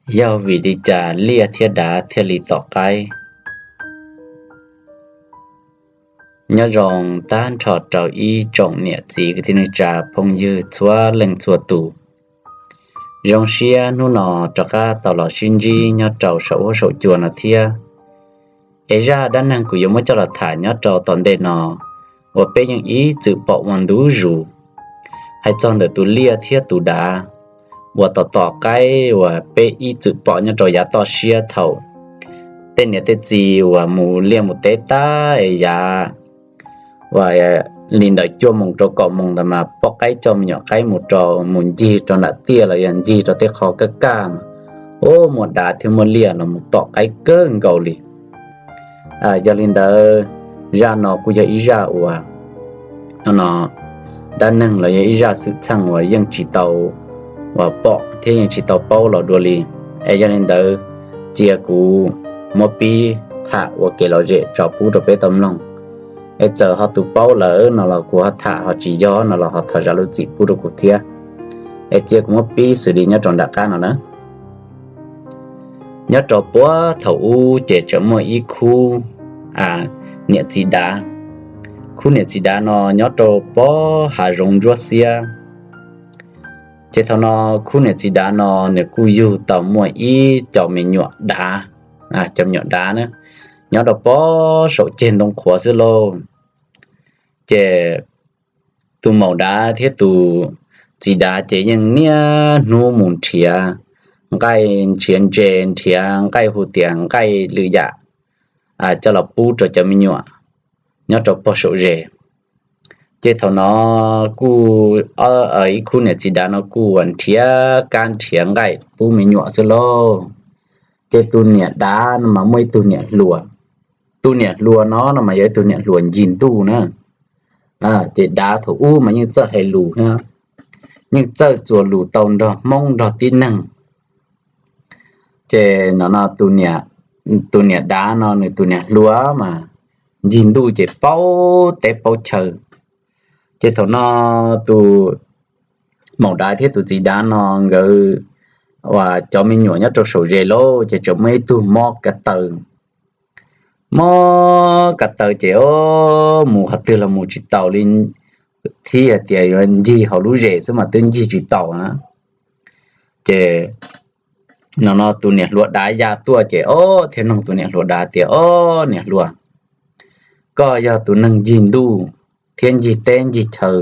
Yog vim li cas liaj thiab dav thiaj li tom qaib? Nyob zoo tag nrho rau ib tsoom niam txiv kwv tij neej tsa phooj ywg txhua leej txhua tus. Zoo siab hnub no rov qab tau los sib ntsib nyob rau saum huab saum cua no thiab. Es zaj dab neeg kuv yuav muab coj los tham nyob rau tom ntej no uas peb yeej ib txwm pom ua ntu zus, hais txog ntawm tus liaj thiab tus dav uas tom tom qaib uas peb ib txwm pom nyob rau yav toj siab thaum tej niam tej txiv uas mus liaj mus teb tag es yav uas li ntawm cuaj moos rau kaum moos ntawd mas poj qaib coj me nyuam qaib mus rau mus ncig rau nram tiaj los yog ncig rau tej qhov kaj kaj mas, ub, muaj dav thiab muaj liaj los mus tom qaib kawg nkaus li. Yog li ntawd, zaj no kuj yog ib zaj uas, no, dab neeg los yog ib zaj xwm txheej uas yeej tsis tau uas pom thiab yeej tsis tau paub los dua li. Es yog li ntawd, cia kuv muab pib tham ua kev lom zem tso pub rau peb tau mloog. Es txawm ho tus paub lawm no los kuv ho tham, ho tsis yog no los ho thov zam lub txim pub rau kuv thiab. Es cia kuv muab pib xws li nyob rau nram qab no na. Nyob rau puag thaum ub ces tseem muaj ib khub niam txiv dav. Khub niam txiv dav no nyob rau puag hav zoov ntsuab xiab. Ces thaum no khub niam txiv dav no nws kuj yug tau muaj ib co me nyuam dav, cov me nyuam dav na, nyob rau puag saum ceg ntoo qhuav xwb lauj. Ces tus maum dav thiab tus txiv dav ces yeej niaj hnub mus nrhiav nqaij, nrhiav ntses, nrhiav nqaij hu tias nqaij lwm yam coj los pub rau cov me nyuam nyob rau puag saum zes. Ces thaum no kuj ib khub niam txiv dav no kuj uas nrhiav kab nrhiav nqaij pub me nyuam xwb lauj. Ces tus niam dav no mas muaj ib tug niam hluas. Tus niam hluas no no mas yog ib tug niam hluas ncig ntuj na. Ces dav thaum ub mas yeej txawj hais lus thiab, yeej txawj txuas lus tau nrog Hmoob nrog tib neeg. Ces no no tus niam dav no nws tus niam hluas mas ncig ntuj ces paub teb paub chaw. Ces thaum no tus maum dav thiab tus txiv dav no nkawd uas cov me nyuam nyob rau saum zes lauj, ces tseem muaj ib tug mob kav taw. Mob kav taw ces o, mus qhov twg los mus tsis taus li, thiab hais tias yuav ncig hauv lub zes xwb mas twb ncig tsis taus na. Ces no no tus niam hluas dav ya tuaj ces o, thiaj nug tus niam hluas dav tias, O niam hluas, koj yog tus neeg ncig ntuj thiab ncig teb ncig chaw,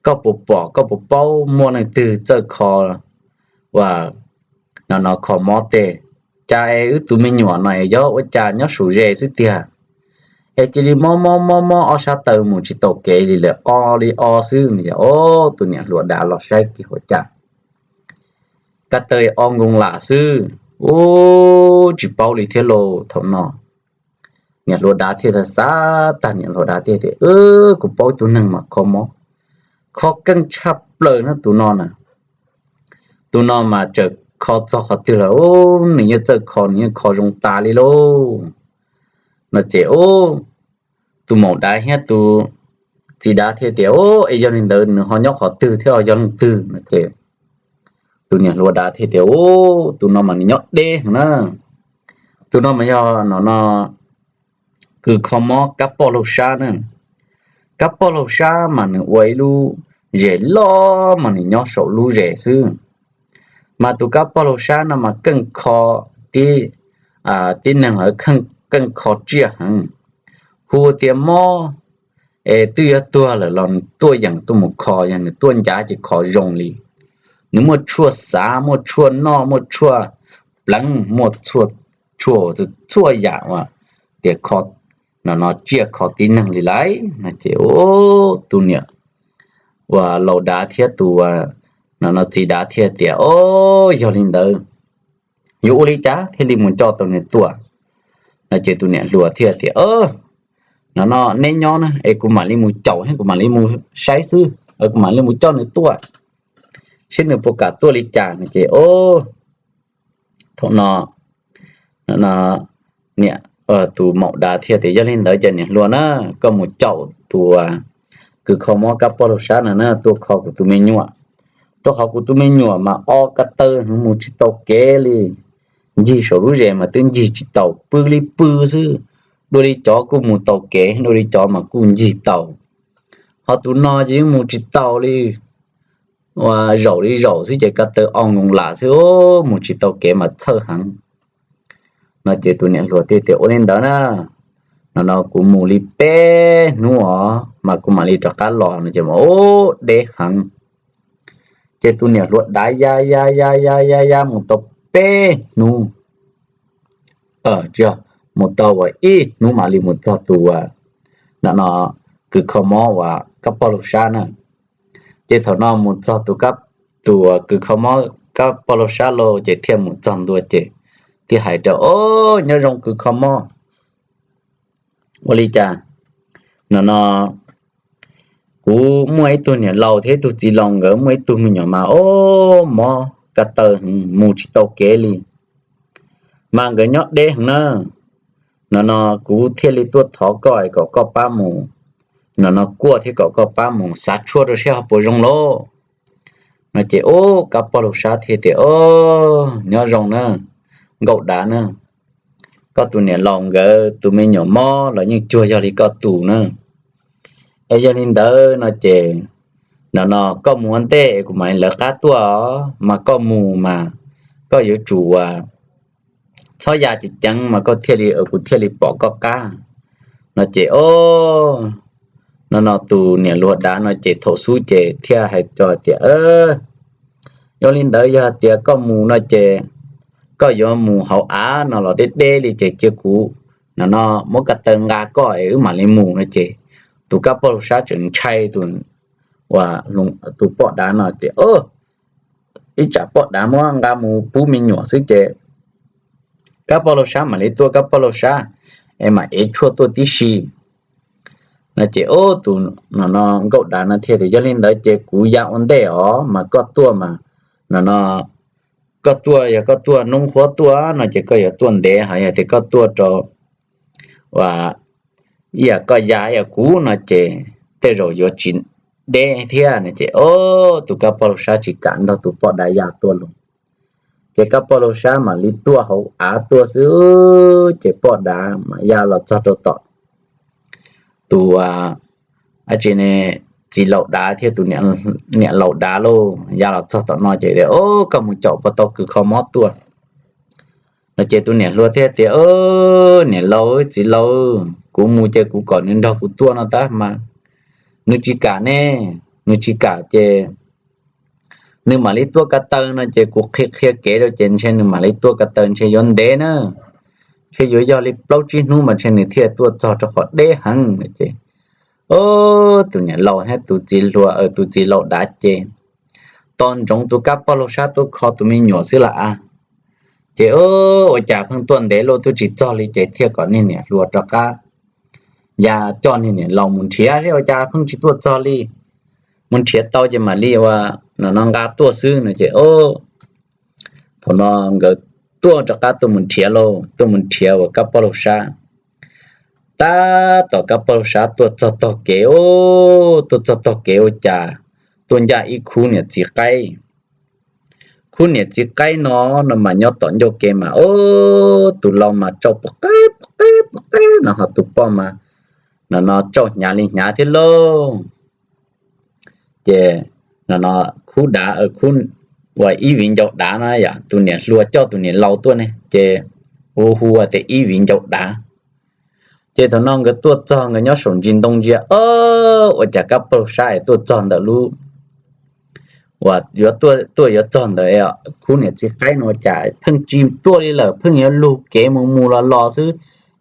koj puas pom koj puas paub muaj leej twg txawj kho uas no no kho mob tej? Cas es wb tus me nyuam no yog ua cas nyob saum zes xwb tiag, es cia li mob mob mob mob ob sab taw mus tsis taus kev li lawm, o li o xwb no. Ces o, tus niam hluas dav los saib kiag ua cas, kav taw o nkoos lam xwb. U, tsis paub li thiab lauj. Thaum no niam hluas dav thiaj xav xav tag, niam hluas dav thiaj tias, Kuv paub ib tug neeg mas kho mob, kho keej tshaj plaws na tus no na. Tus no mas txawm kho txog qhov twg los nws yeej txawj kho, nws yeej kho zoo tas li lauj. No ces tus maum dav thiab tus txiv dav thiaj tias, Es yog li ntawd nws ho nyob qhov twg thiab yog leej twg? No ces tus niam hluas dav thiaj tias, Tus no mas nws nyob deb heev na. Tus no mas yog no no kws kho mob kab poj laug sab na. Kab poj laug sab mas nws ua ib lub zes loj mas nws nyob saum lub zes xwb. Mas tus kab poj laug sab no mas keej kho tib, tib neeg lawv keej kho tsiaj heev. Hu tias mob es twb yuav tuag lawm los nws tuaj yeem tuaj mus kho, yog nws tuaj ncav ces kho zoo li. Nws muaj tshuaj xav, muaj tshuaj noj, muaj tshuaj pleev, muaj tshuaj txhua yam uas tias kho no no tsiaj kho tib neeg li lawm. No ces tus niam uas laus dav thiab tus no no txiv dav thiaj tias, O, yog li ntawd yuav ua li cas thiaj li mus coj tau nws tuaj? No ces tus niam hluas thiaj tias, No no neb nyob na es kuv mam li mus caum thiab kuv mam li mus saib xwb, kuv mam li mus coj nws tuaj, saib nws puas kam tuaj li cas. No ces thaum no niam, tus maum dav thiaj tias, Yog li ntawd ces niam hluas na, koj mus caum tus kws kho mob kab poj laug sab no na tuaj kho kuv tus me nyuam, rau qhov kuv tus me nyuam mas o kab taw heev mus tsis tau kev li. Ncig saum lub zes mas twb ncig tsis taus, pw li pw xwb. Dua li cov kuj mus tau kev, dua li cov mas kuj ncig tau. Ho tus no ces yeej mus tsis tau li, ua zaum li zaum xwb ces ko taw o nkoos lam xwb, mus tsis tau kev mas txhawj heev. No ces tus niam hluas thiaj tias, Ua li ntawd na, no no kuv mus li peb hnub os mas kuv mam li rov qab los no ces mus ub deb heev. Ces tus niam hluas dav ya ya ya ya ya ya mus tau peb hnub, tsis, mus tau ua ib hnub mam li mus txog tus, no no, kws kho mob uas kab poj laug sab na. Ces thaum no mus txog tus, tus kws kho mob kab poj laug sab lauj ces thiaj mus txog ntua ces thiaj hais rau, Ob, nyob zoo kws kho mob. Ua li cas, no no, kuv muaj ib tug niam laus thiab ib tug txiv laus, nkawd muaj ib tug me nyuam mas ob mob ko taw heev mus tsis tau kev li, mas nkawd nyob deb heev na. No no kuv thiaj li tuaj thov koj kom koj pab mus, no no kuaj thiab kom koj pab mus xav tshuaj rau seb ho puas zoo lauj. No ces ub kab poj laug sab thiaj tias, Ob, nyob zoo na, nkauj dav na, koj tus niam laus nkawd tus me nyuam mob los yeej cuag yog li koj tus na. Es yog li ntawd no ces, no no koj mus ua ntej es kuv mam li lawv qab tuaj os, mas koj mus mas koj yuav tsum ua txhob ya ceev ceev mas koj thiaj li, kuv thiaj li pom koj qab. No ces ob, no no tus niam hluas dav no ces thaum xub ces thiaj hais rau tias, Yog li ntawd yog tias koj mus no ces koj yuav mus hauv av no los deb deb li ces cia kuv, no no, muab ko taw nqa koj es wb mam li mus no ces tus kab poj laug sab tseem ntshai tus, ua, tus poj dav no tias, Ib tsam poj dav muab nqa mus pub me nyuam xwb ces kab poj laug sab mam li tuaj kab poj laug sab es mam ev tshuaj tuaj tib si. No ces ub tus, no no nkauj dav no thiaj tias, Yog li ntawd ces kuv ya ua ntej os mas koj tuaj mas, no no, koj tuaj, yog koj tuaj noob huab tuaj no ces koj yuav tuaj ntev, ho yog tias koj tuaj rau, ua, ib yam koj ya ib yam kuv no ces tej zaum yuav tsis deb thiab no ces ob tus kab poj laug sab tsis kam nrog tus poj dav ya tuaj los. Ces kab poj laug sab mam li tuaj hauv av tuaj xwb ces poj dav mam ya los txog rau tom tus, ua, txiv laus dav thiab tus niam laus dav lauj, ya los txog tom no ces, Ob, koj mus caum puas tau kws kho mob tuaj? No ces tus niam hluas thiaj tias, Niam laus, txiv laus, kuv mus ces kuv kom nws nrog kuv tuaj no tab mas nws tsis kam ne. Nws tsis kam ces nws mam li tuaj ko taw no ces kuv qhia qhia kev rau ces ntshe nws mam li tuaj ko taw ntshe yuav ntev na, ntshe yuav yog li plaub tsib hnub mas ntshe nws thiaj tuaj txog rau qhov deb heev no ces, ob, tus niam laus thiab tus txiv hluas, tus txiv laus dav ces tos ntsoov tus kab poj laug sab tuaj kho tus me nyuam xwb lawm a. Ces ua cas pheej tuaj ntev luaj twb tsis txog li ces thiaj kom niag niam hluas rov qab ya coj niag niam laus mus nrhiav thiab ua cas pheej tsis tuaj txog li. Mus nrhiav tau ces mam li ua, no no nqa tuaj xwb no ces, thaum no nkawd tuaj rov qab tuaj mus nrhiav lauj, tuaj mus nrhiav uas kab poj laug sab. Tab tom kab poj laug sab tuaj txog tog kev, tuaj txog tog kev ua cas tuaj ncaj ib khub niam txiv qaib. Khub niam txiv qaib no, no mas nyob tom ncauj kev mas, ob, tus laus mas tsauj pov qaib pov qaib pov qaib no ho tus poj mas, no no tsauj hnyav li hnyav thiab lauj. Ces, no no, khub dav, khub, uas ib viv ncaus dav no yom, tus niam hluas coj tus niam laus tuaj ne ces hu ua tias ib viv ncaus dav. Ces thaum no nkawd tuaj txog nkawd nyob saum ntsis ntoo ntsia, ob, ua cas kab poj laug sab es tuaj txog ntawm lub, uas yuav tuaj, tuaj yuav txog ntawd, khub niam txiv qaib no ua cas pheej tsis tuaj li lawm, pheej yuav lug kev mus mus los los xwb,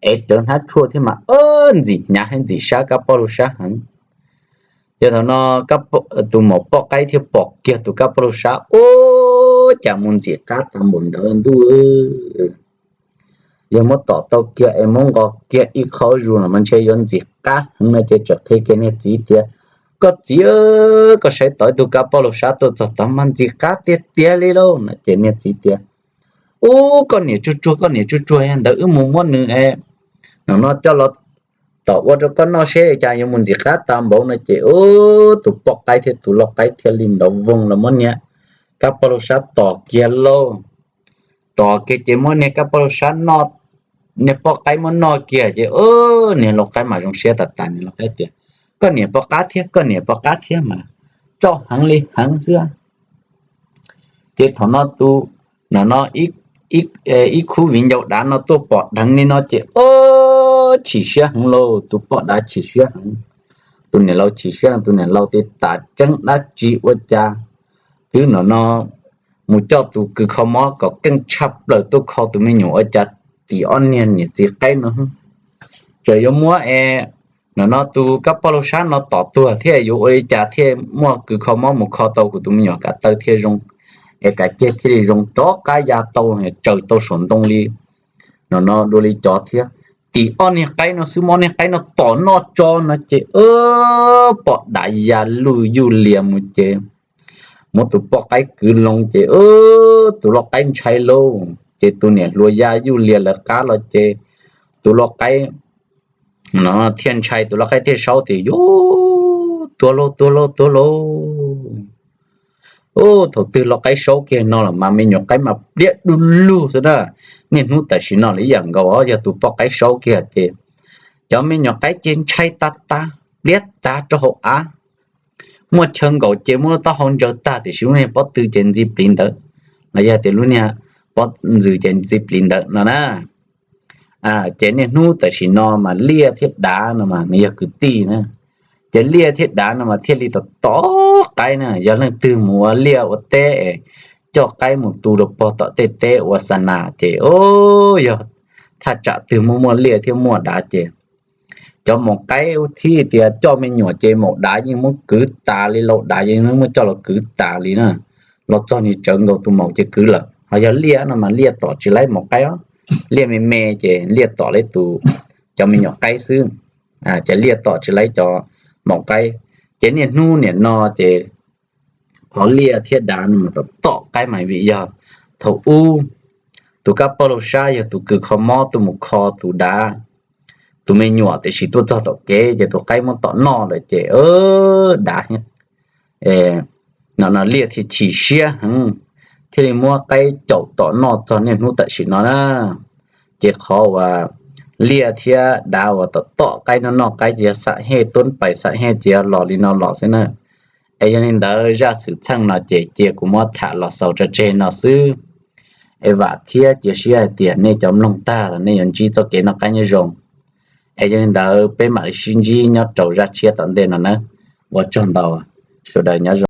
es rawv hnab tshuaj thiab mas, ob, ntxim hnyav thiab ntxim sab kab poj laug sab heev. Ces thaum no tus maum poj qaib thiaj pom kiag tus kab poj laug sab, ub, cas mus ntxim qab tag npaum ntawd ntuj. Yog muab tom tau kiag es muab nqos kiag ib qho zuj zus los mas ntshe yuav ntxim qab heev no ces txawm qhia kiag niag txiv tias, Koj txiv, koj saib tod ib tug kab poj laug sab tuaj txog tod mas ntxim qab tiag tiag li lauj no ces niag txiv tias, Ub, koj niam tsuag tsuag, koj niam tsuag tsuag, yog ntawd wb mus muab nws es, no no coj los tom ua rau koj noj seb cas yuav mus ntxim qab tag npaum no ces, ub, tus poj qaib thiab tus lau qaib thiaj li nrov voog los muab niag kab poj laug sab tos kiag lauj. Tos kiag ces muab niag kab poj laug sab, niag poj qaib muab noj kiag ces niag lau qaib mas zoo siab tas tas, niag lau qaib tias, Koj niam poj qab thiab, koj niam poj qab thiab mas, txaus heev li heev xwb. Ces thaum no tus, no no, ib khub viv ncaus dav no tuaj pom dheev li no ces chim siab heev lauj, tus poj dav chim siab heev, tus niam laus chim siab, tus niam laus tias, Tas tseeb dab tsi ua cas twb no no mus coj tus kws kho mob kom keej tshaj plaws tuaj kho tus me nyuam ua cas tim ob niag niam txiv qaib no tseem yuav muab es, no no, tus kab poj laug sab no tom tuag thiab yuav ua li cas thiaj muaj kws kho mob mus kho tau kuv tus me nyuam kav taw thiaj zoo, es kav ceg thiaj li zoo rov qab ya tau, tsaws tau saum ntoo li, no no dua li cov thiab. Tim ob niag qaib no xwb, ob niag qaib no tom noj tso no ces poj dav ya luj yuj lias mus ces muab tus poj qaib kwv loo ces tus lau qaib ntshai lauj, ces tus niam hluas ya yuj lias lawv qab los ces tus lau qaib no thiaj ntshai, tus lau qaib thiaj saub tias, Yuav tuag lauj, tuag lauj, tuag lauj. Thaum twg lau qaib saub kiag no los mas me nyuam qaib mas pliab du lug xwb na. Niaj hnub tam sim no los ib yam nkaus, yog tus poj qaib saub kiag ces cov me nyuam qaib ces ntshai tas tas, pliab tag rau hauv av. Muaj chaw nkaum ces muaj taub hau ntsaws tag, tiam sis lub niag pob tw ces ntxi pliv ntawd, los yog tias lub niag pob ntxws ces ntxi pliv ntawd no na. Ces niaj hnub tam sim no mas liaj thiab dav no mas nws yog kwv tij na. Ces liaj thiab dav no mas thiaj li tom tom qaib na. Yog leej twg mus ua liaj ua teb es coj qaib mus tu rau pog tom tej teb ua xa nas ces, o, yog thaj tsam twg muaj muaj liaj thiab muaj dav ces cov maum qaib thiaj tias coj me nyuam ces maum dav yeej muab kwv tas li, lau dav yeej muab coj los kwv tas li na. Los txog nws tsawv nkaus tus maum ces kwv lawm. Ho yog liaj no mas liaj tom tsis laib maum qaib os. Liaj me me ces liaj tom laib tus, cov me nyuam qaib xwb, ces liaj tom tsis laib cov maum qaib. Ces niaj hnub niam no ces qhov liaj thiab dav no mas tom tom qaib mas vim yog thaum ub tus kab poj laug sab yog tus kws kho mob tuaj mus kho tus dav tus me nyuam, tiam sis tuaj txog tom kev ces tus qaib muab tom noj lawm ces dav no no liaj thiaj chim siab heev, thiaj li muab qaib caum tom noj txog niaj hnub tam sim no na. Ces qhov uas liaj thiab dav uas tom tom qaib noj noj qaib ces yog xam hej tuab pais, xam hej ces yog los li no los xwb na. Es yog li ntawd zaj xwm txheej no ces cia kuv muab tham los xaus tso tseg no xwb. Es vam thiab cia siab hais tias nej cov mloog tag los nej yuav ntsib txoj kev noj qab nyob zoo. Es yog li ntawd peb mam li sib ntsib nyob rau zaj tshiab tom ntej no nawb. Ua tsaug ntau, sawv daws nyob zoo.